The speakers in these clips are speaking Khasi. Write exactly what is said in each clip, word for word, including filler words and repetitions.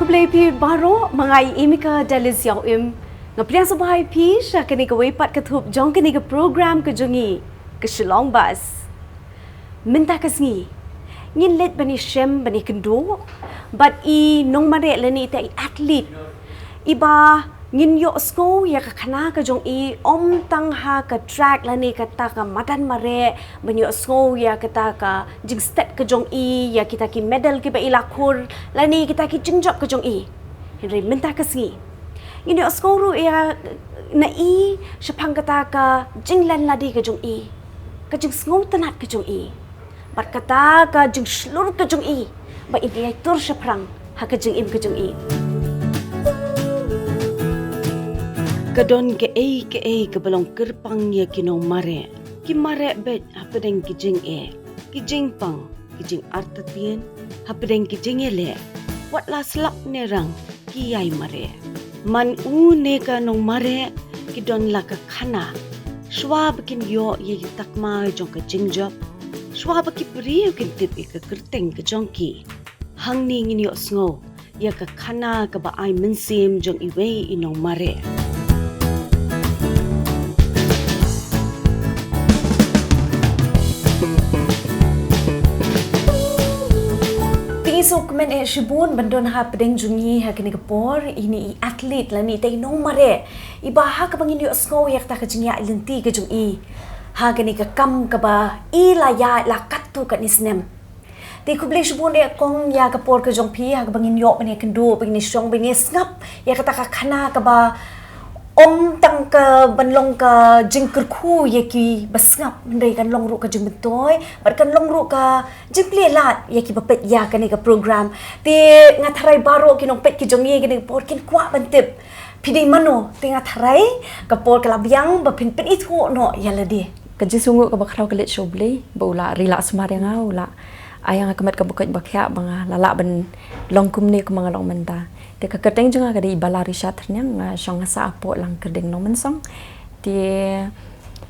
Khublei phi baroh, ma nga i Emika Dalisiau Im. Nga pdiang sngewbha ïa phi sha kane kawei pat ka thup jong kane ka program ka jong i, ka Shillong Buzz. Mynta ka sngi ngin leit ban ïashem ban ïakynduh bad i nongmareh lane ita i athlete iba ngin ïohsngew ïa ka khana ka jong i, ym tang ha ka track lane kata ka madan mareh ban ïohsngew ïa kata ka jingstet ka jong i, ïa kita ki medal kiba i la khur lane kita ki jingjop ka jong i. Hynrei mynta ka sngi ngin ïohsngew ruh ïa na i shaphang kata ka jinglen lade ka jong i, ka jingsngewtynnat ka jong i, bad kata ka jingshlur ka jong i ba i dei ai tur shaphrang ha ka jingim ka jong i. Ka don kaei kaei kaba long kyrpang ïa ki nongmareh. Ki mareh beit hapdeng ki jingeh, ki jingpang, ki jingartatien, hapdeng ki jingïaleh. Wat la slap ne rang ki ïai mareh. Man u ne ka nongmareh ki don la ka khana. Shuwa ba kin ïoh ïa i takma jong ka jingjop, shuwa ba ki briew kin tip ïa ka kyrteng ka jong ki. Hangne ngin ïohsngew ïa ka khana kaba ai mynsiem jong iwei i nongmareh. Te ngi sngewkmen eh shibun ban don hapdeng jong ngi ha kane ka por, ine i athlete lane ita i nongmareh iba ha kaba ngin ïohsngew ïa kata ka jingïaid lynti ka jong i ha kane ka kam kaba i la ïaid la katto katne snem. Te khublei shibun eh kong ïa ka por ka jong phi ha kaba ngin ïoh ban ïakynduh, ban ïashong, ban ïasngap ïa kata ka khana kaba ym tang ka ban long ka jingkyrkhu ïa kiba sngap, hynrei kan long ruh ka jingmyntoi bad kan long ruh ka jingplie lad ïa kiba peit ïa kane ka program. Te nga tharai baroh ki nongpeit ki jong ngi kane ka por kin kwah ban tip phi dei mano, te nga tharai ka por ka la biang ba phin pynithuh noh ïa lade. Ka jingsngewnguh kaba khraw ka leit sha U Blei ba u la ri la sumar ïa nga, u la ai ïa nga ka met kaba koit ba khiah ba nga la lah ban long kumne kumba nga long mynta. Te ka kyrteng jong nga ka dei Bala Risha Thyrniang, nga shong nga sah hapoh Langkyrding Nongmynsong. Te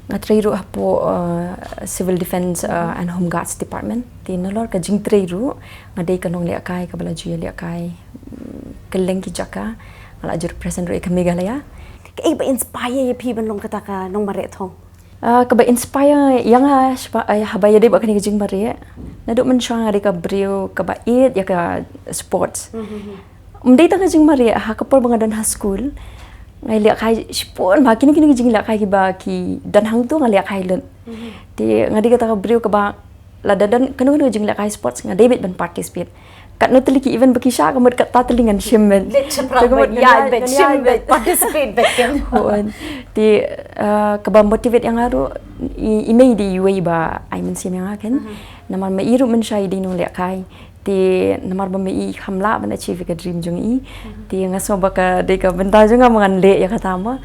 nga trei ruh hapoh, uh, Civil Defence, uh, and Home Guards Department. Te nalor ka jingtrei ruh nga dei ka nonglehkai kaba la ju ïalehkai, mm, kylleng ki jaka. Nga la ju represent ruh ïa ka Meghalaya. Kaei ba inspire ïa phi ban long kata ka nongmareh thong? Ah, kaba inspire ïa nga, ah, shaba, ah, haba ïadei bad kane ka jingmareh. Naduh mynshuwa nga dei ka briew kaba ïeit ïa ka sports. Mhm. Ym dei tang ka jingmareh, ha ka por ba nga don ha skul, nga lehkai shibun, ba kino kino ki jinglehkai kiba ki don hangto nga lehkai lut. Mhm. Te nga dei kata ka briew kaba lada don kano kano jinglehkai sports nga dei beit ban participate. Katno tylli ki event ba ki shah, ka mut kata tylli ngan shim beit. Leit shaphrang beit, ïaid beit, shim beit, participate beit kan. Hooid. Te, uh, kaba motivate ïa nga ruh i, i mei i dei iwei ba ai mynsiem ïa nga kan. Mhm. Namar ma i ruh mynshuwa i dei nonglehkai. Te namar ba ma i kham lah ban achieve ïa ka dream jong i. Mhm. Te nga sngew ba ka dei ka bynta jong nga ba ngan leh ïa kata mo.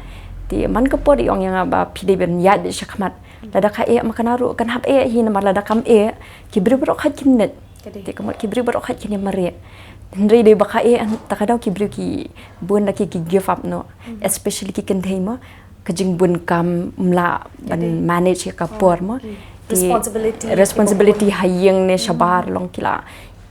Te man ka por i ong ïa nga ba phi dei ban ïaid beit shakhmat. Lada ka eh ma kane ruh kan hap eh hi, namar lada kam eh ki briew baroh khoit kin ngeit. Ka dei. Te ka mut ki briew baroh khoit kin ïa mareh. Hynrei dei ba ka eh, ta ka daw ki briew ki bun da ki, ki give up noh. Hmm. Especially ki kynthei mo, ka jingbun kam, ym lah ban manage ïa ka por mo. Hmm. Te responsibility, responsibility ha ïing ne shabar long ki la.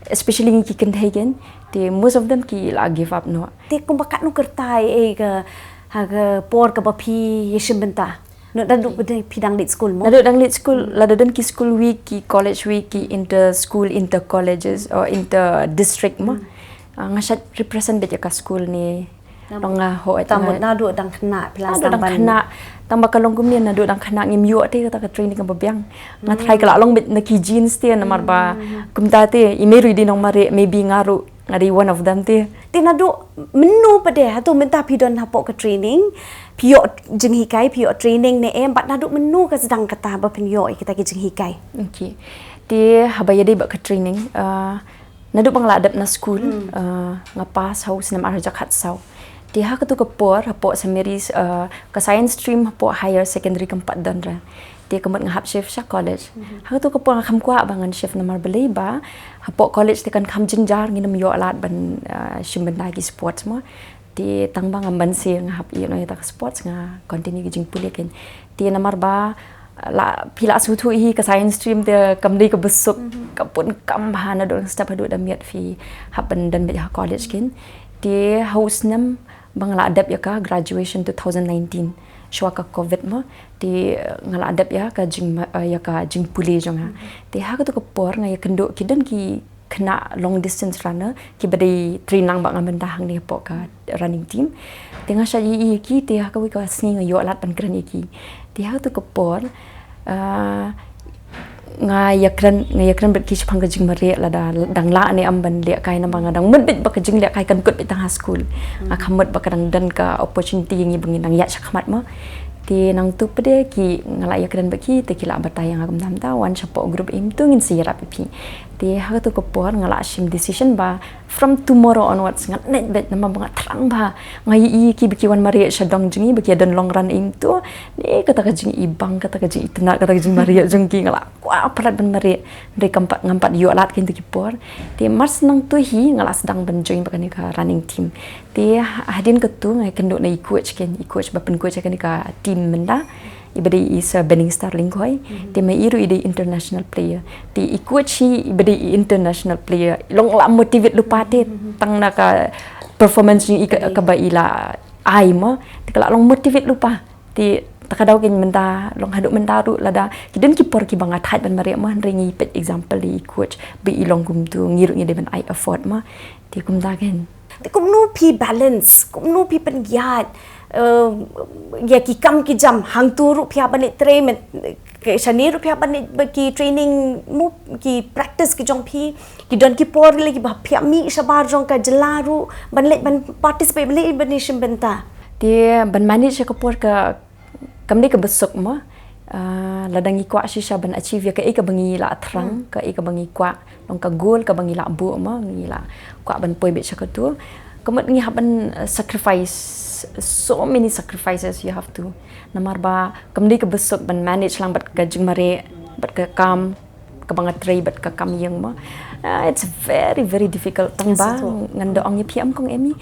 Especially ngi ki kynthei kan. Te most of them ki la give up noh. Te kumba katno kyrta eh ka, ha ka por kaba phi ïashim bynta? Naduh ba dei phi dang leit skul mo? Naduh dang leit skul, lada don ki school week, ki college week, ki inter school, inter colleges, or inter district mo. Hmm. Ah, nga shait represent beit ïa ka skul ne. Long nga hooid. Tang ba naduh dang khynnah phi la sdang ban. Naduh dang khynnah. Tang ba ka long kumne, naduh dang khynnah ngim ïoh te kata ka training kaba biang. Nga tharai ka la long beit na ki genes te namar ba kumta te i mei ruh i dei nongmareh, maybe nga ruh nga dei one of them te. Te naduh mynno pat de, hato mynta phi don hapoh ka training, phi ïoh jinghikai, phi ïoh training ne em, bad naduh mynno ka sdang kata ba phin ïoh ïa kita ki jinghikai? Okay. Te haba ïadei bad ka training, uh, naduh ba nga la dep na skul, uh, nga pass ha u snem ar hajar khatsaw. Te ha kato ka por hapoh Saint Mary's, uh, ka science stream hapoh higher secondary kam pat don re. Te ka mut nga hap shift sha college. Mhm. Ha kato ka por nga kham kwah ba ngan shift namar balei ba hapoh college te kan kham jynjar, ngin ym ïoh lad ban, ah, shim bynta ki sports mo. Te tang ba ngam banse nga hap ïeh noh ïa ta ka sports, nga continue ki jingpule kin. Te namar ba la, phi la sngewthuh hi ka science stream te kam dei kaba suk, ka bun kam bha, naduh dang step haduh da miet phi hap ban don beit ha college kin. Te ha u snem ba nga la dep ïa ka graduation two thousand nineteen, shuwa ka covid mo, te nga la dep ïa ka jing, ïa ka jingpule jong nga. Te ha katu ka por nga ïakynduh ki don ki khynnah long distance runner kiba dei train lang bad nga mynta hangne hapoh ka running team. Te nga shah ïohi ïa ki, te ha kawei ka sngi nga ïoh lad ban kren ïa ki. Te ha katu ka por, ah, nga ïakren, nga ïakren bad ki shaphang ka jingmareh, lada dang lah ne em ban lehkai, namar nga dang mut beit ba ka jinglehkai kan kut beit tang ha skul. Nga kham mut ba ka dang don ka opportunity ïa ngi ba ngin nang ïaid shakhmat mo. Te nangtu pat de ki, nga la ïakren bad ki, te ki la batai ïa nga kumta kumta, wan shapoh group, im tu ngin sa ïarap ïa phi. Te ha katu ka por nga la shim decision ba from tomorrow onwards ngan leit beit, namar ba nga thrang ba nga ïohi ïa ki ba ki wan mareh sha dong jong ngi, ba ki don long run im tu. Ne kata ka jingibang, kata ka jingitynnad, kata ka jingmareh jong ki, nga la kwah palat ban mareh. Hynrei kam pat, ngam pat ïoh lad kein tu ki por. Te mar shu nangtu hi nga la sdang ban join bad kane ka running team. Te ha-, hadien katu nga ïakynduh na i coach kein, i coach ba pyncoach ïa kane ka team mynta, iba dei i Sir Benningstar Lyngkhoi. Te ma i ruh i dei international player. Te i coach hi iba dei i international player, i long la motivate lypa te, tang na ka performance jong i ka, kaba i la ai mo. Te ka la long motivate lypa. Te ta ka daw kein mynta, long haduh mynta ruh, lada ki don ki por kiba nga thait ban mareh mo, hynrei ngi peit example da i coach ba i long kumtu, ngi ruh ngi dei ban ai effort mo. Te kumta kein. Te kumno phi balance, kumno phi pynïaid, eh, ïa ki kam ki jam, hangtu ruh phi hap ban leit trei, met, ke shane ruh phi hap ban leit ba ki training mo, ki practice ki jong phi, ki don ki por lei kiba phi hap mih shabar jong ka jylla ruh ban leit ban participate, ban leit ban ïashim bynta. Te ban manage ïa ka por ka, kam dei kaba suk mo. Ah, lada ngi kwah shisha ban achieve ïa kaei kaba ngi la thrang, kaei kaba ngi kwah, long ka goal kaba ngi la buh mo, ngi la kwah ban poi beit sha katu. Ka mut ngi hap ban, uh, sacrifice, so many sacrifices you have to. Namar ba kam dei kaba suk ban manage lang bad ka jingmareh, bad ka kam, kaba nga trei bad ka kam ïing mo. Ah, it's very, very difficult. Tang ba ngan da ong ïa phi em kong Emi,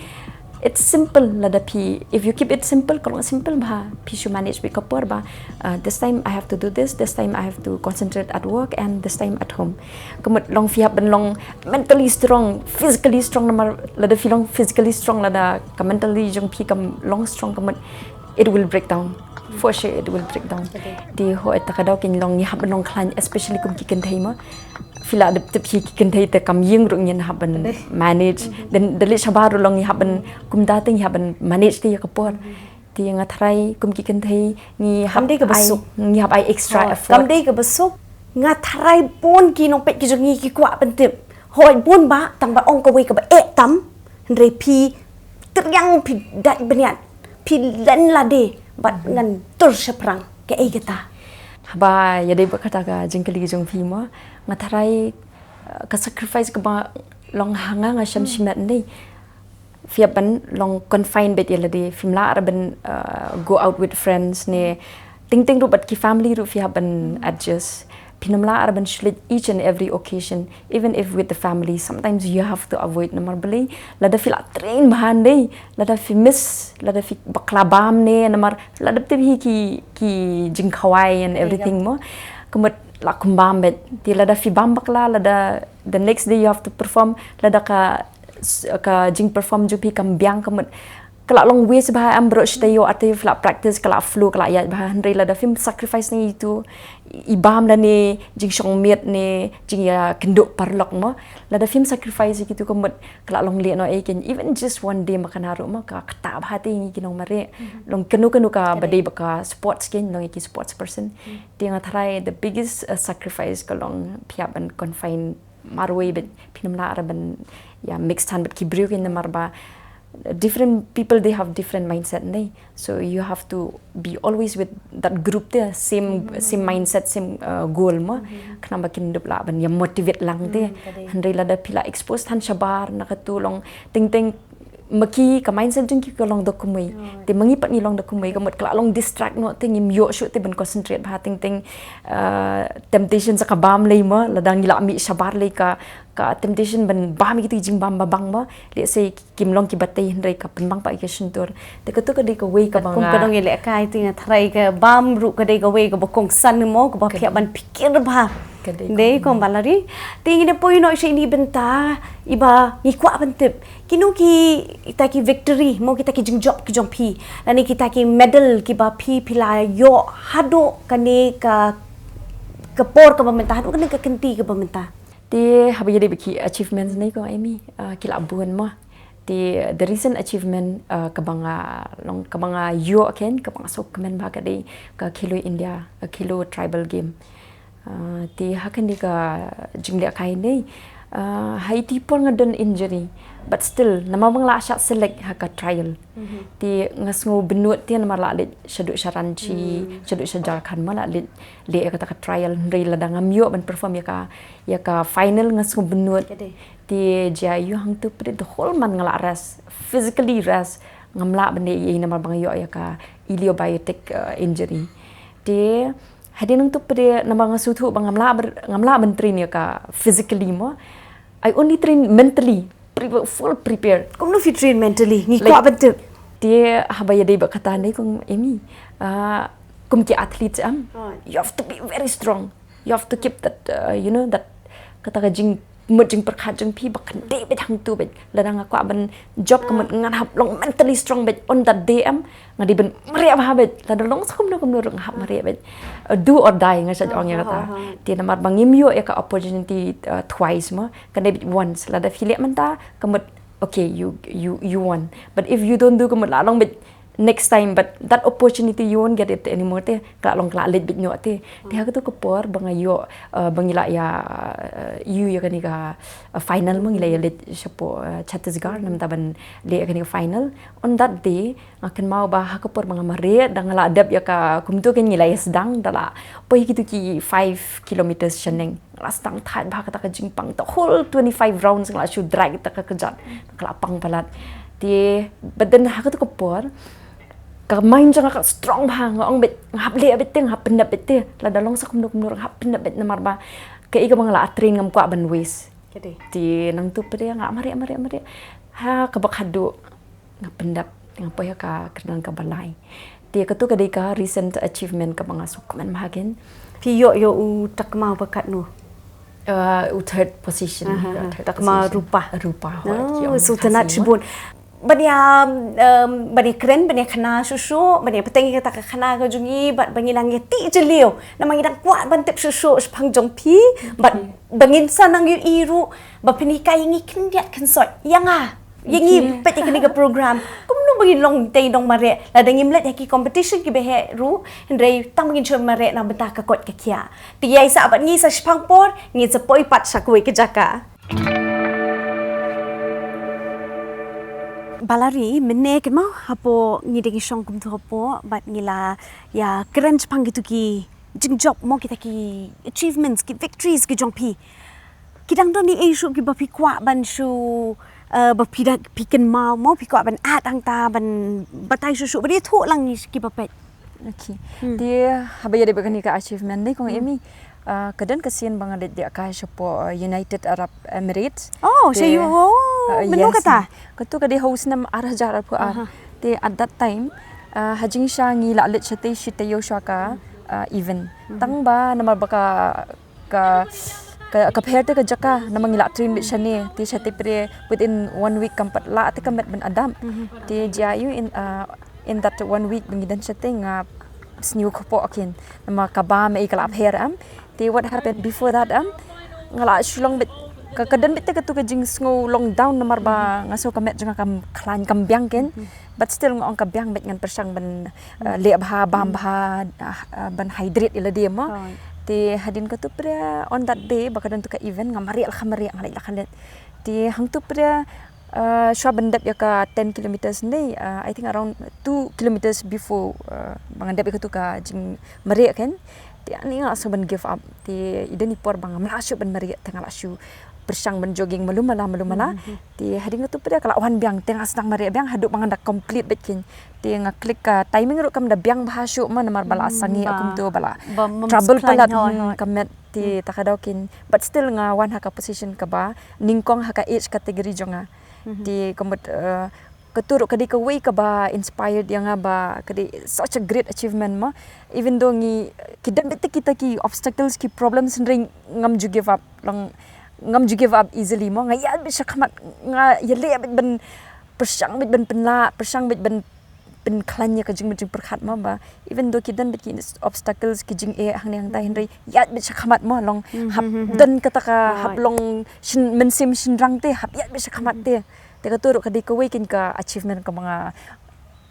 it's simple lada phi, if you keep it simple, ka long simple bha. Phi shu manage beit ka por ba, ah, this time I have to do this, this time I have to concentrate at work, and this time at home. Ka mut long phi hap ban long mentally strong, physically strong, namar lada phi long physically strong, lada ka mentally jong phi kam long strong, ka mut it will break down. For sure it will break down. Te hooid, ta ka daw kein long ngi hap ban long khlaiñ, especially kum ki kynthei mo. Phi la dep tip hi ki kynthei te kam ïing ruh ngin hap ban manage. Te da leit shabar ruh long ngi hap ban, kumta te ngi hap ban manage te ïa ka por. Te nga tharai kum ki kynthei ngi hap ai, ngi hap ai extra effort. Kam dei kaba suk. Nga tharai bun ki nongpeit ki jong ngi ki kwah ban tip. Hooid bun ba, tang ba ong kawei kaba eh tam, hynrei phi triang, phi dait bniat, phi len lade bad ngan tur shaphrang, kaei kata. Haba ïadei bad kata ka jingkylli jong phi mo, nga tharai, eh, ka sacrifice kaba long ha nga, nga shem shimet ne. Phi hap ban long confine beit ïa lade, phim lah re ban, uh, go out with friends ne. Teng teng ruh bad ki family ruh phi hap ban adjust. Phin ym lah re ban shu leit each and every occasion, even if with the family, sometimes you have to avoid, namar balei, lada phi la train bha ne, lada phi miss, lada phi bakla bam ne, namar la dep tip hi ki, ki jingkhawai and everything mo. Ka mut la kum bam beit. Te lada phi bam bakla, lada the next day you have to perform, lada ka s-, ka jingperform jong phi kam biang, ka mut ka la long waste bha, em, baroh shi taïew ar taïew phi la practice, ka la flow, ka la ïaid bha. Hynrei lada phim sacrifice ne ïa itu, i bam lane jingshong miet ne jingïakynduh paralok mo, lada phim sacrifice ïa kitu, ka mut ka la long lehnohei kein. Even just one day ma ka na ruh mo, ka ktah bha te ïa ngi ki nongmareh. Long kano kano kaba dei bad ka sports kein, long ïa ki sports person. Te nga tharai the biggest, uh, sacrifice ka long phi hap ban confine marwei beit, phin ym lah re ban ïa mix than bad ki briew kein, namar ba different people, they have different mindset ne. So you have to be always with that group te, same, same mindset, same, uh, goal mo. Khnang ba kin dup lah ban ïa motivate lang te. Hynrei lada phi la expose than shabar na katu, long teng teng ma ki, ka mindset jong ki ka long da kumwei. Te ma ngi pat ngi long da kumwei, ka mut ka la long distract noh te ngim ïoh shuh te ban concentrate bha. Teng teng, uh, temptation sa ka bam lei mo, lada ngi la mih shabar lei ka ka temptation ban bam ïa kitu ki jingbam ba bang mo, lehse kim long kiba tei hynrei ka pynbang pat ïa ka shyntur. Te katu ka dei kawei kaba kum nga ka dong ïalehkai, te nga tharai ka bam ruh ka dei kawei kaba kongsan mo, kaba phiah ban pyrkhat bha. Ka dei kong Balari. Te ngin ïa poi noh sha ine i bynta iba ngi kwah ban tip, kino kita ki victory mo, kita ki jingjop ki jong phi, lane kita ki medal kiba phi phi la ïoh haduh kane ka, ka por kaba mynta, haduh kane ka kynti kaba mynta? Te haba ïadei bad ki achievements ne kong Amy, ah, ki la bun mo. Te the recent achievement, ah, kaba nga long, kaba nga ïoh kein, kaba nga sngewkmen bha ka dei ka Khelo India, ah, Khelo Tribal Game. Ah, te ha kane ka jinglehkai ne, ah, ha iti por nga don injury, but still namar ba nga la shah select ha ka trial. Te nga sngew bynnud te namar la leit shaduh sha Ranchi, shaduh sha Jharkhand mo, la leit leh ïa kata ka trial, hynrei lada ngam ïoh ban perform ïa ka, ïa ka final, nga sngew bynnud. Te jia ïa hangtu pat the whole month nga la rest, physically rest, ngam lah ban leh ei ei namar ba nga ïoh ïa ka ileobacteric, uh, injury. Te hadien nangtu pat namar nga sngewthuh ba ngam lah ber-, ngam lah ban train ïa ka physically mo, I only train mentally, pre-, full prepared. Kumno phi train mentally? Ngi kwah ban tip. Te haba ïadei bad kata ne kong Amy, ah, kum ki athlete em, you have to be very strong. You have to keep that, uh, you know, that, kata ka jingmut jingpyrkhat jong phi ba kan dei beit hangtu beit. Lada nga kwah ban jop ka mut ngan hap long mentally strong beit on that day em, nga dei ban mareh bha beit. Lada long sa kumno kumno ruh nga hap mareh beit. Uh, do or die nga sa ong ïa kata. Te namar ba ngim ïoh ïa ka opportunity, uh, twice mo, kan dei beit once. Lada phi leh mynta ka mut, okay, you, you, you won. But if you don't do, ka mut la long beit next time, but that opportunity you won't get it anymore te, ka la long ka la leit beit noh te. Te ha katu ka por ba nga ïoh, uh, ba ngi la ïa, uh, ïoh ïa kane ka, uh, final mo, ngi la ïa leit shapoh, uh, Chhattisgarh, namar ban leh ïa kane ka final. On that day nga kynmaw ba ha ka por ba nga mareh, da nga la dep ïa ka, kumtu kein, ngi la ïa sdang, da la poi kitu ki five kilometers shaneng. Nga la sdang thait bha, kata ka jingpang, the whole twenty-five rounds nga la shu drag kata ka kjat, ka la pang palat. Te but then ha katu ka por ka mind jong nga ka strong bha, nga ong beit nga hap leh beit te, nga hap pyndep beit te, lada long sa kumno kumno ruh nga hap pyndep beit namar ba kaei kaba nga la train ngam kwah ban waste. Te nangtu pat nga mareh mareh mareh ha kaba khadduh nga pyndep, nga poi ha ka kyrdan kaba lai. Te katu ka dei ka recent achievement kaba nga sngewkmen bha kein. Phi ïoh ïa u takma ba katno? Uh, u third position. Aha, third takma position. Rupa. Rupa, oh, hooid, ïa, u thanat shibun. Ban ïa, um, ban ïa kren, ban ïa khana shuh shuh, ban ïa pateng ïa kata ka khana ka jong ngi, bad ba ngin nang ïa tih jylliew. Namar ngi dang kwah ban tip shuh shuh shaphang jong phi, bad ba ngin sa nang ïohi ruh ba phin hikai ïa ngi khyndiat khynsoit ïa nga, ïa ngi peit ïa kane ka program. Kumno ba ngin long tei nongmareh lada ngim leit ha ki competition kiba heh ruh, hynrei tang ba ngin shu mareh na bynta ka koit ka khiah. Te ïaisah bad ngi sa shiphang por, ngin sa poi pat sha kawei ka jaka. Balari, mynne kein mo, hapoh ngi dang ïashong kumtu hapoh, bad ngi la ïa kren shaphang kitu ki jingjop mo, kita ki achievements, ki victories ki jong phi. Ki dang don ei ei shuh kiba phi kwah ban shu, eh, ba phi da, phi kynmaw mo, phi kwah ban add hangta, ban batai shuh shuh, ban ïathuh lang ïa kiba peit. Okay. Hmm. Te haba ïadei bad kane ka achievement ne kong Amy, ah, ka don ka sien ba nga leit lehkai shapoh, ah, United Arab Emirates. Oh, te, sha U A E. Ah, mynno kata? Katu ka dei ha u snem ar hajar arphew ar. Aha. Te at that time, ah, ha jingshisha ngi la leit shatei shi taïew shuwa ka, ah, event. Tang ba namar ba ka ka, ka, ka pher te ka jaka, namar ngi la train beit shane, te shatei pat within one week kam pat lah te ka met ban adapt. Te jia ïa u in, uh, in that one week ba ngi don shatei nga sniew kpoh kein, namar ka bam ei ka la pher em. Te what happened before that em, nga la shu long beit, ka, ka don beit te katu ka jingsngew long down namar ba nga sngew ka met jong nga kam khlaiñ kam biang kein. But still nga ong ka biang beit, ngan pyrshang ban, uh, leh bha, bam bha, uh, uh, ban hydrate ïa lade mo. Te hadien katu pat on that day ba ka don tu ka event, nga mareh la ka mareh, nga leit la ka leit. Te hangtu pat, uh, shuwa ban dep ïa ka ten kilometers ne, uh, I think around two kilometers before, uh, ba ngan dep ïa katu ka jingmareh kein. Te ani nga la sngew ban give up. Te i don i por ba ngam lah shuh ban mareh, te nga la shu pyrshang ban jogging malu mala malu mala. Te hadien katu pat ka la wan biang, te nga sdang mareh biang haduh ba ngan da complete beit kein. Te nga click ka timing ruh kam da biang bha shuh mo, namar ba la sangeh kumtu, ba la trouble palat ka met. Te ta ka daw kin, but still nga wan ha ka position kaba nyngkong ha ka age category jong nga. Te ka mut, eh, katu ruh ka dei kawei kaba inspired ïa nga ba ka dei such a great achievement mo. Even though ngi, ki don beit kita ki obstacles, ki problems, hynrei ngam ju give up, long ngam ju give up easily mo. Nga ïaid beit shakhmat, nga ïaleh beit ban pyrshang beit ban pynlah, pyrshang beit ban pynkhlaiñ ïa ka jingmut jingpyrkhat mo ba. Even though ki don beit ki obstacles, ki jingeh hangne hangtai, hynrei ïaid beit shakhmat mo, long hap don kata ka, hap long shin, mynsiem shynrang te, hap ïaid beit shakhmat te. Te katu ruh ka dei kawei kein ka achievement kaba nga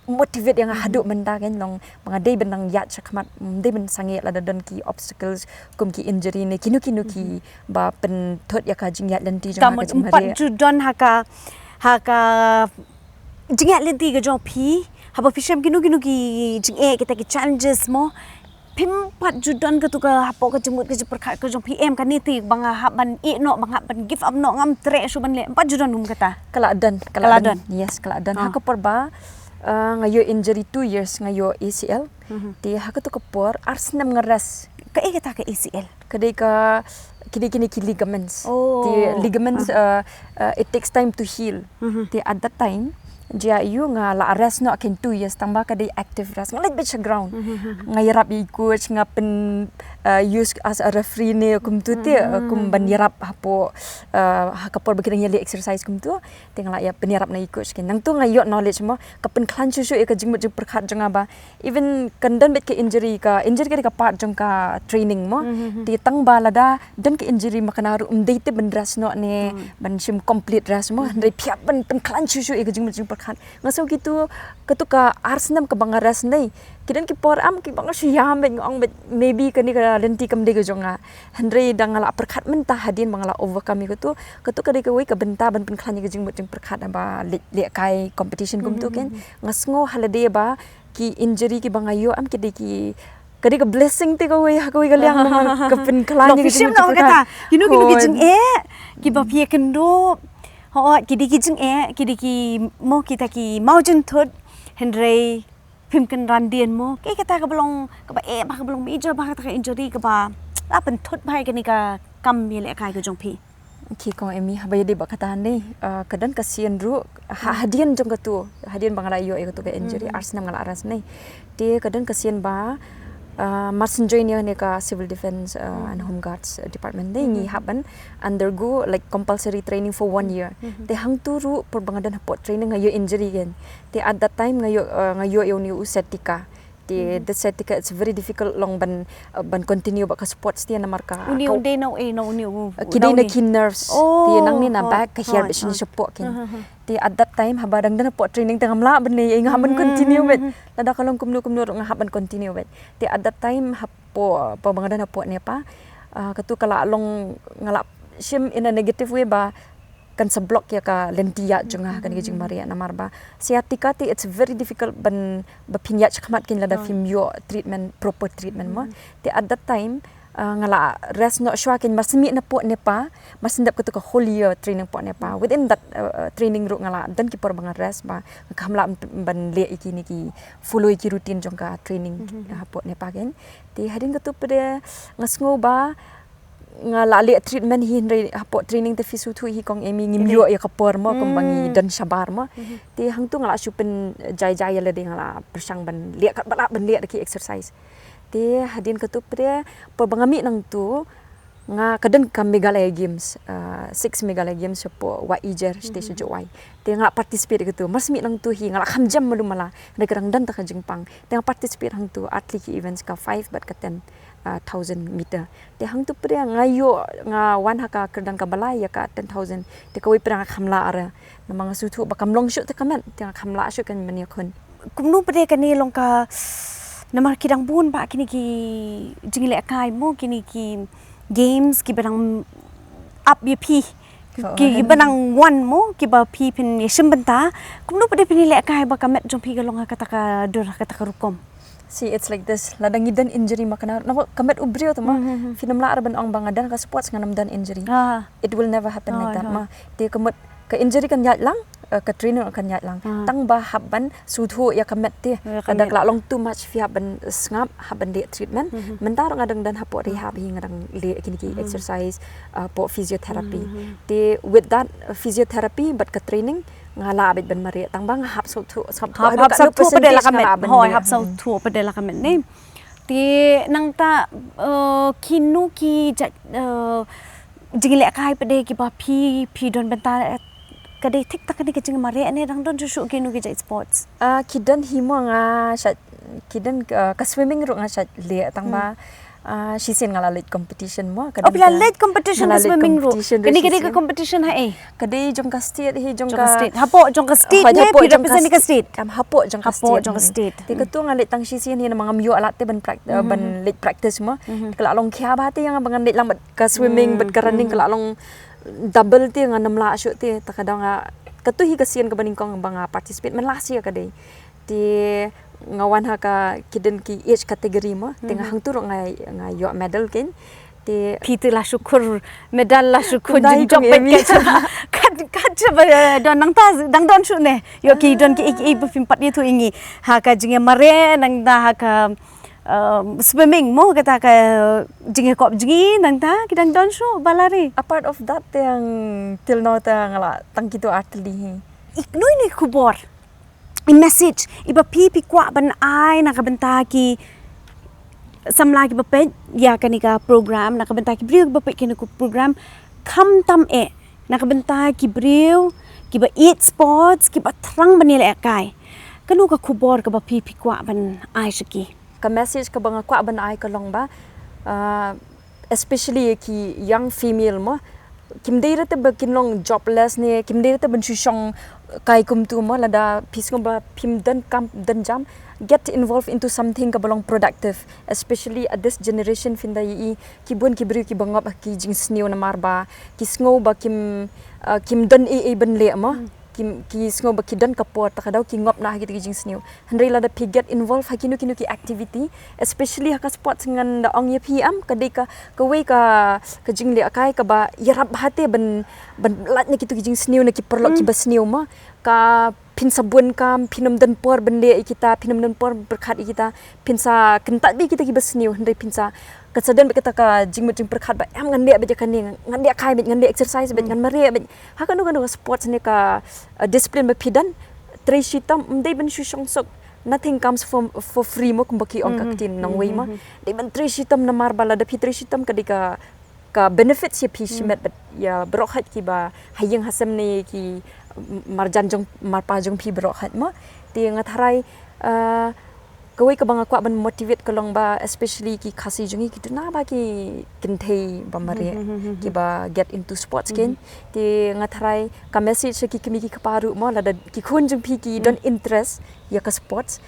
motivate ïa nga haduh mynta kein, long ba nga dei ban nang ïaid shakhmat, mm, dei ban sangeh lada don ki obstacles kum ki injury ne kino kino ki ba pynthut ïa ka jingïaid lynti jong nga, ka jingmareh. Ka mut ym pat ju don ha ka, ha ka jingïaid lynti ka jong phi, haba phi shem kino kino ki jingeh, kita ki challenges mo, phim pat ju don katu ka hapoh ka jingmut ka jingpyrkhat ka jong phi, em, kane te ba nga hap ban ïeh noh, ba nga hap ban give up noh, ngam treh shuh ban leh, ym pat ju don kum kata? Ka la don, ka la don. Yes, ka la don. Ha ka por ba, uh, nga ïoh injury two years, nga ïoh A C L. Te ha katu ka por ar snem nga rest. Kaei kata ka A C L? Ka dei ka, ki dei kine ki ligaments. Te ligaments, uh, uh, it takes time to heal. Te at that time, jia ïa nga la rest noh kein two years, tang ba ka dei active rest. Nga leit beit sha ground. Nga ïarap ïa i coach, nga pyn, uh, use as a referee ne kumtu te, uh, kum ban ïarap hapoh, uh, ha ka por ba ki dang ïaleh exercise kumtu. Te nga la ïa pynïarap na i coach kein. Nangtu nga ïoh knowledge mo, ka pynkhlaiñ shuh shuh ïa ka jingmut jingpyrkhat jong nga ba even kan don beit ka injury, ka injury ka dei ka part jong ka training mo. Te tang ba lada don ka injury ma ka na ruh ym dei te ban rest noh ne ban shim complete rest mo. Hynrei phi hap ban pynkhlaiñ shuh shuh ïa ka jingmut jingpyrkhat. Nga sngew kitu, katu ka ar snem kaba nga rest ne, ki don ki por em kiba nga shu ïam beit, nga ong beit maybe kane ka lynti kam dei ka jong nga. Hynrei da nga la pyrkhat mynta hadien ba nga la overcome ïa katu, katu ka dei kawei ka bynta ban pynkhlaiñ ïa ka jingmut jingpyrkhat haba leh, lehkai competition kumtu kein. Nga sngew ha lade ba ki injury kiba nga ïoh em ki dei ki, ka dei ka blessing te kawei ha kawei ka liang, namar ka pynkhlaiñ ïa ka jingmut jingpyrkhat. Kino kino ki jingeh kiba phi ïakynduh, hooid, ki dei ki jingeh, ki dei ki mo, kita ki mawjynthut, hynrei phim kynran dien mo. Kaei kata kaba long kaba eh bha, kaba long major bha, kata ka injury kaba la pynthut bha ïa kane ka kam ïalehkai ka jong phi? Ki kong Amy, haba ïadei bad kata ne, uh, ka don ka sien ruh, ha, hadien jong katu, hadien ba nga la ïoh ïa katu ka injury, ar snem nga la rest ne. Te ka don ka sien ba, uh, mar shu join ïa kane ka Civil Defence, uh, and Home Guards, uh, Department ne, ngi hap ban undergo, like, compulsory training for one year. Te hangtu ruh por ba nga don hapoh training nga ïoh injury kein. Te at that time nga ïoh, uh, nga ïoh ïa une u sciatica. Te da sciatica it's very difficult long ban, uh, ban continue bad ka sports te namar ka, une u dei na u, eh, na une u, uh, ki dei na ki nerves. Te nangne na back ka hiar beit shane shapoh kein. Te at that time haba dang don hapoh training te ngam lah ban leh, nga hap ban continue beit. Lada ka long kumno kumno ruh nga hap ban continue beit. Te at that time hapoh, hapoh ba nga don hapoh NEPA, uh, katu ka la long, nga la shim in a negative way ba kan sa block ïa ka lynti ïaid jong nga ha kane ka jingmareh namar ba sciatica te it's very difficult ban, ba phin ïaid shakhmat kein lada phim ïoh treatment, proper treatment mo. Te at that time, uh, nga la rest noh shuwa kein, mar shu mih na poh NEPA, mar shu dep katu ka whole year training poh NEPA. Within that, uh, uh, training ruh nga la don ki por ba nga rest ba nga kham lah ban leh ïa kine ki, follow ïa ki routine jong ka training, uh, poh NEPA kein. Te hadien katu pat de nga sngew ba nga la leh treatment hi, hynrei hapoh training te phi sngewthuh hi kong Amy, ngim ïoh ïa ka por mo, kumba ngi don shabar mo. Te hangtu nga la shu pynjai jai ïa lade, nga la pyrshang ban leh katba lah ban leh da ki exercise. Te hadien katu pat de por ba nga mih nangtu, nga, ka don ka Meghalaya Games, uh, six Meghalaya Games shapoh Wahiajer, sha Jowai. Te nga la participate ïa katu. Mar shu mih nangtu hi nga la kham jem malu mala, hynrei ka dang don tang ka jingpang. Te nga participate hangtu, artylli ki events, ka five bad ka ten, uh, thousand meter. Te hangtu pat de nga ïoh, nga wan ha ka kyrdan kaba lai ïa ka ten thousand. Te kawei pat de nga kham lah re, namar nga sngewthuh ba kam long shuh te ka met, te nga kham lah shuh kein ban ïakhun. Kumno pat de kane long ka, namar ki dang bun bha kine ki jingïalehkai mo, kine ki games kiba dang ap ïa phi, kiba dang wan mo, kiba phi phin ïashim bynta. Kumno pat de phin ïalehkai ba ka met jong phi ka long ha kata ka dur, ha kata ka rukom? See, it's like this. Lada ngi don injury ma kane, namar ka met u briew te mo, phin ym lah re ban ong ba nga don ha ka sports ngan ym don injury. It will never happen like that mo. Te ka mut ka injury kan ïaid lang, Eh, ka training kan ïaid lang. Tang ba hap ban sngewthuh ïa ka met te. Ka da ka la long too much phi hap ban sngap, hap ban leh treatment. Mynta ruh nga dang don hapoh rehab hi, nga dang leh kine ki exercise, uh, hapoh physiotherapy. Te with that, uh, physiotherapy bad ka training, nga lah beit ban mareh, tang ba nga hap sngewthuh, sngewthuh. Hap sngewthuh pat de la ka met. Hoi, hap sngewthuh pat de la ka met ne. Te nangta, eh, kino ki jait, eh, jinglehkai pat de kiba phi, phi don bynta, eh, ka dei thik ta kane ka jingmareh ne dang don shuh shuh kino ki jait sports? Ah, ki don hi mo, nga shait, ki don, ah, ka swimming ruh nga shait leh, tang ba, ah, shisien nga la leit competition mo. Oh, phi la leit competition ka swimming ruh. Kane ka dei ka competition ha ei? Ka dei jong ka state hi, jong ka state. Hapoh jong ka state ne, phi represent ka state? Hapoh jong ka state. Te katu nga leit tang shisien hi namar ngam ïoh lad te ban prac-, eh, ban leit practice mo. Ka la long khia bha te ïa nga ba ngan leit lang bad ka swimming bad ka running ka la long double te, ngam lah shuh te, ta ka daw nga, katu hi ka sien kaba nyngkong ba nga participate, man last year ka dei. Te nga wan ha ka, ki don ki age category mo, te nga hangtu ruh nga, nga ïoh medal kein. Te phi te la shu khur medal, la shu khur jingjop peit. Kat, kat, kat ba don nangta, dang don shuh ne. Ïoh ki don ki, ki, ki ba phim pat ïathuh ïa ngi. Ha ka jingmareh nangta ha ka, um, swimming mo, kata ka jingïakop jngi nangta ki dang don shuh ba la ri? Apart of that te, yang till now te nga la tang kitu ar tylli hi. Kino kine ki khubor, i message iba phi, phi kwah ban ai na ka bynta ki samla kiba peit ïa kane ka program, na ka bynta ki briew kiba peit kane ka program, khamtam eh na ka bynta ki briew kiba ïeit sports, kiba thrang ban ïalehkai? Kano ka khubor kaba phi, phi kwah ban ai sha ki? Ka message kaba nga kwah ban ai ka long ba, ah, especially ki young female mo, kim dei ruh te ba kin long jobless ne, kim dei ruh te ban shu shong kai kumtu mo. Lada phi sngew ba phim don kam don jam, get involved into something kaba long productive, especially at this generation. Phin da ïohi ki bun ki briew kiba ngop ha ki jingsniew namar ba ki sngew ba kim, ah, kim don ei ei ban leh mo. Ki, ki sngew ba ki don ka por, ta ka daw ki ngop na ha kito ki jingsniew. Hynrei lada phi get involved ha kino kino ki activity, especially ha ka sports, ngan da ong ïa phi, em, ka dei ka, kawei ka, ka jinglehkai kaba ïarap bha te ban, ban lait na kito ki jingsniew, na ki paralok kiba sniew mo. Ka phin sa bun kam, phin ym don por ban leh ïa kita, phin ym don por pyrkhat ïa kita, phin sa kyntait beit ïa kita kiba sniew, hynrei phin sa, ka sdang beit kata ka jingmut jingpyrkhat ba, em, ngan leh beit ïa kane, ngan lehkai beit, ngan leh exercise beit, ngan mareh beit. Ha kano kano ka sports ne ka, uh, discipline ba phi don, trei shitom, ym dei ban shu shong suk. Nothing comes for, for free mo, kumba ki ong ka ktien nongwei mo. Dei ban trei shitom namar ba lada phi trei shitom ka dei ka, ka benefits ïa phi shimet bad ïa baroh khoit kiba ha ïing ha sem ne ki marjan jong marpa jong phi baroh khoit mo. Te nga tharai, uh, kawei kaba nga kwah ban motivate ka long ba, especially ki Khasi jong ngi, ki duna ba ki kynthei ba mareh, kiba get into sports kein. Te nga tharai ka message sha ki kmie ki kpa ruh mo, lada ki khun jong phi ki don interest ïa ka sports,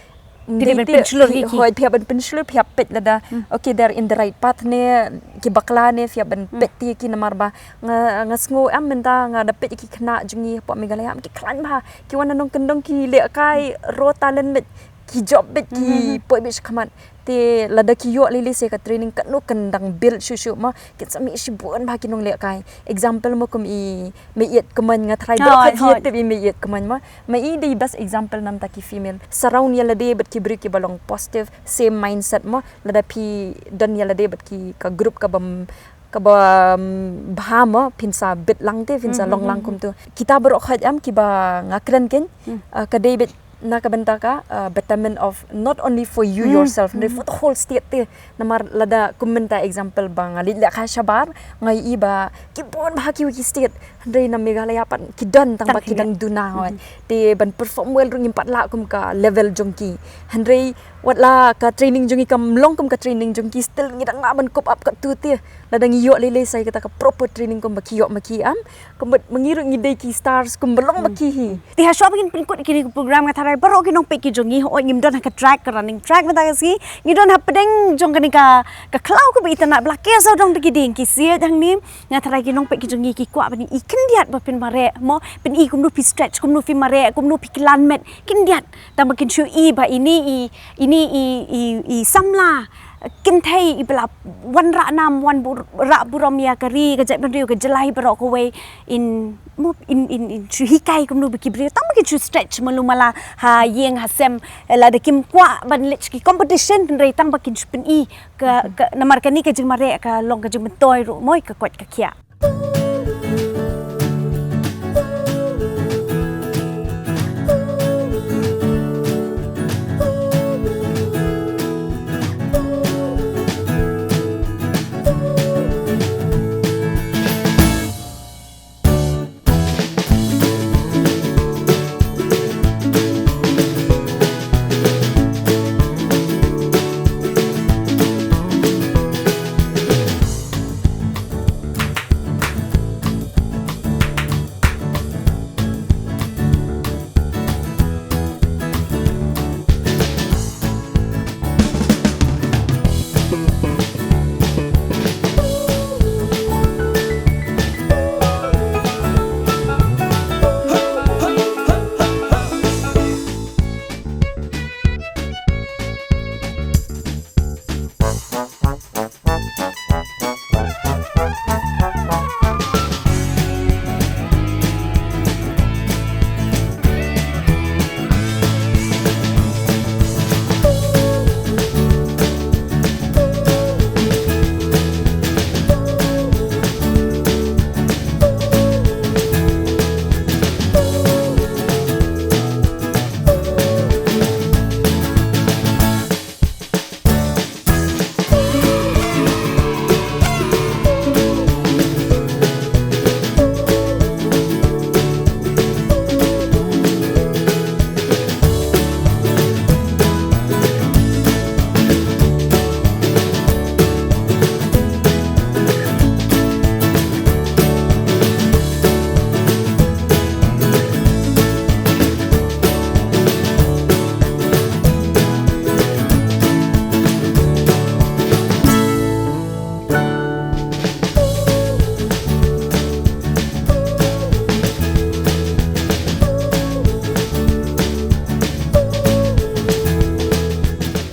phi dei ban pynshlur ïa ki. Hooid, phi hap ban pynshlur, phi hap peit lada, okay, they're in the right path ne, ki bakla ne, phi hap ban peit ïa ki namar ba nga, nga sngew, em, mynta nga da peit ïa ki khynnah jong ngi hapoh Meghalaya, em, ki khlaiñ bha, ki wan na nongkyndong, ki lehkai, raw talent beit, ki jop beit, ki poi beit shakhmat. Te lada ki ïoh lei lei sa ïa ka training, kano kan dang build shuh shuh mo, kin sa mih shibun bha ki nonglehkai. Example mo kum i Meiieit Kmoin, nga tharai baroh khoit ki tip i Meiieit Kmoin mo. Mei i dei best example namar ta ki female. Surround ïa lade bad ki briew kiba long positive, same mindset mo. Lada phi don ïa lade bad ki ka group kaba m-, kaba, mm, bha mo, phin sa bit lang te, phin sa long lang kumtu. Kita baroh khoit, em, kiba nga kren kein, ah, ka dei beit na ka bynta ka, uh, betterment of not only for you yourself, hynrei for the whole state te. Namar lada kum mynta example ba nga leit lehkai shabar, nga ïohi ba ki bun bha kiwei ki state, hynrei na Meghalaya pat ki don tang ba ki dang duna, hooid. Te ban perform well ruh ngim pat lah kum ka level jong ki. Hynrei wat la ka training jong ngi kam long kum ka training jong ki, still ngi dang lah ban cope up katto te. Lada ngi ïoh lei lei sa ïa kata ka proper training kumba ki ïoh ma ki, em. Kumba ma ngi ruh ngi dei ki stars kumba long ma ki hi. Te hashuwa ba ngin pynkut ïa kine ki program, nga tharai baroh ki nongpeit ki jong ngi, hooid, ngim don ha ka track, ka running track mynta ka sngi, ngi don hapdeng jong kane ka, ka khlaw kaba itynnad ba la kiew sawdong da ki dieng ki siej hangne. Nga tharai ki nongpeit ki jong ngi ki kwah ban i khyndiat ba phin mareh mo, phin i kumno phi stretch, kumno phi mareh, kumno phi kyllan met khyndiat, tang ba kin shu i ba ine i, ine i, i, i samla kynthei i ba la wanrah nam, wanrah burom ïa ka ri, ka jaitbynriew, ka jylla baroh kawei, in, mo, in, in, in shu hikai kumno ba ki briew tang ba kin shu stretch malu mala ha ïing ha sem, lada kim kwah ban leit ki competition, hynrei tang ba kin shu pyni ka, ka, namar kane ka jingmareh ka long ka jingmyntoi ruh, mo, ïa ka koit ka khiah.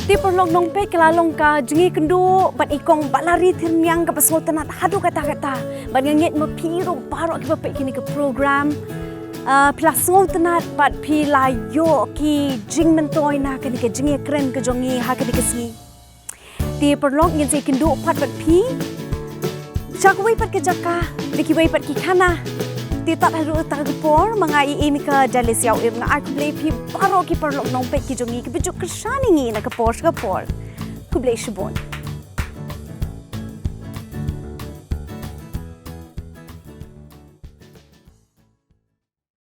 Te paralok nongpeit, ka la long ka jingïakynduh bad i Kong Bahlari Thyrniang kaba sngewtynnat haduh katta katta. Bad nga ngeit ma phi ruh baroh kiba peit kane ka program, ah, phi la sngewtynnat bad phi la ïoh ki jingmyntoi na kane ka jingïakren ka jong ngi ha kane ka sngi. Te paralok, ngin sa ïakynduh pat bad phi sha kawei pat ka jaka, da kiwei pat ki khana. Te tad haduh kata ka por, ma nga i Emika Dalesiaw Ip, nga ai khublei phi baroh ki paralok nongpeit ki jong ngi kiba ju kyrshan ïa ngi na ka por sha ka por. Khublei shibun.